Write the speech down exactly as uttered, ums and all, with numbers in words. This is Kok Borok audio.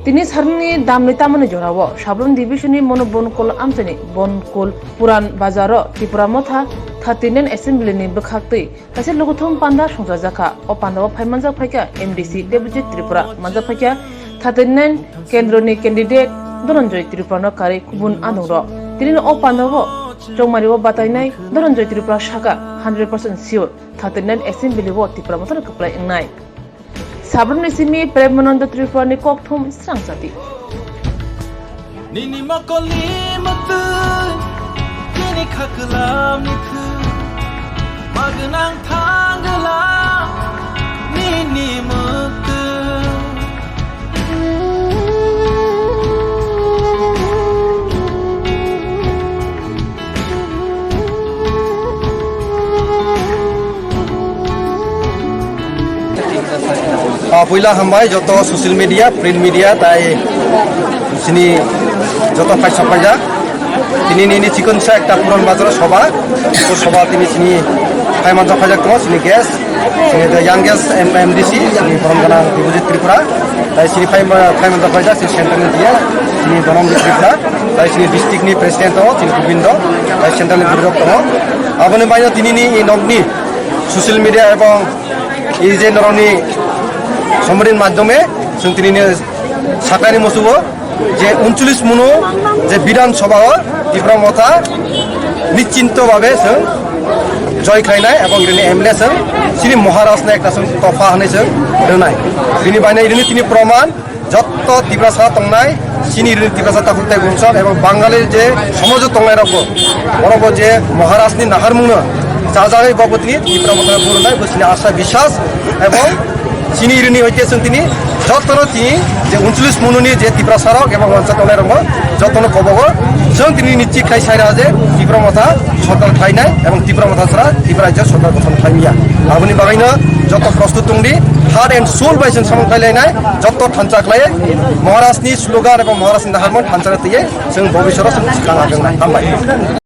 Tini sarni damni tamani jorao Sabrum Division ni Mono Bonkol amchaini Bonkol Puran Bazaro Tipra Motha thirty nine Assembly ni bwkhaktwi kaisa lukuthum panda songchajakha. O pandao phai manjak phaikha M D C Debojit Tripura, manjak phaikha thirty nine kendro ni candidate Dhananjoy Tripura no karwi kubun adongrok. Tini o pandao chongmari o batainai Dhananjoy Tripura saka hundred percent sure thirty nine Assembly o Tipra Motha no kwplai wngnai. Sabrumni simi Premananda Tripurani kokthum srangchati. Nini mokolni mwktwi, nini khaklamni thwi, magwnang thangla nini mwktwi. Ah, puila hambai joto social media, print media, tai sini joto phai sapaijak. Tini nini chikon sa ekta Puran Bazar soba. O soba tini sini phai manjak phaijak tongo, sini guest, sini the youngest M-, M D C, sini borom gana Debojit Tripura. Tai sini phai ma-, phai manjak phaijak, sini central ni dia, sini Dhananjoy Tripura. Tai sini district ni president tongo, sini Gobindo, tai central ni birok tongo. Aboni baino tini ni nokni social media ebong ei je norokni somodin madhyome chwng tini ni sakani musugo je uncholish muno je Bidhan Sabha o Tipra Motha nichinto babe chwng joy khlainai ebong rini M L A chwng chini Maharaj no ekta chwng topha hwnwi chwng rwnai. Bini baino rini tini proman jotto Tiprasa tongnai, chini rini Tiprasa takhuk tei bumsok ebong Bangali je somojo tongnai rokbo, borokbo je Maharaj ni naharmungno chajagwi bokbo tini Tipra Motha no burunai, bo chini asa biswas ebong chini rini hoite chwng tini jottono tini je uncholish mununi je Tiprasa rok ebong wansa tongnai rokbo jottono kobogo chwng tini nichik khai saira je Tipra Motha sorkar khlainai ebong Tipra Motha sara Tipra rajya sorkar gothon khlaimya. Aboni bagwino jotto prostut tongdi, heart and soul bai chwng samung khlailainai, jotto thansa khlai Maharaj ni slogan ebong Maharaj ni naharmung thansa twiwi chwng bobiswaro chwng swkang agwngnai. Hambai.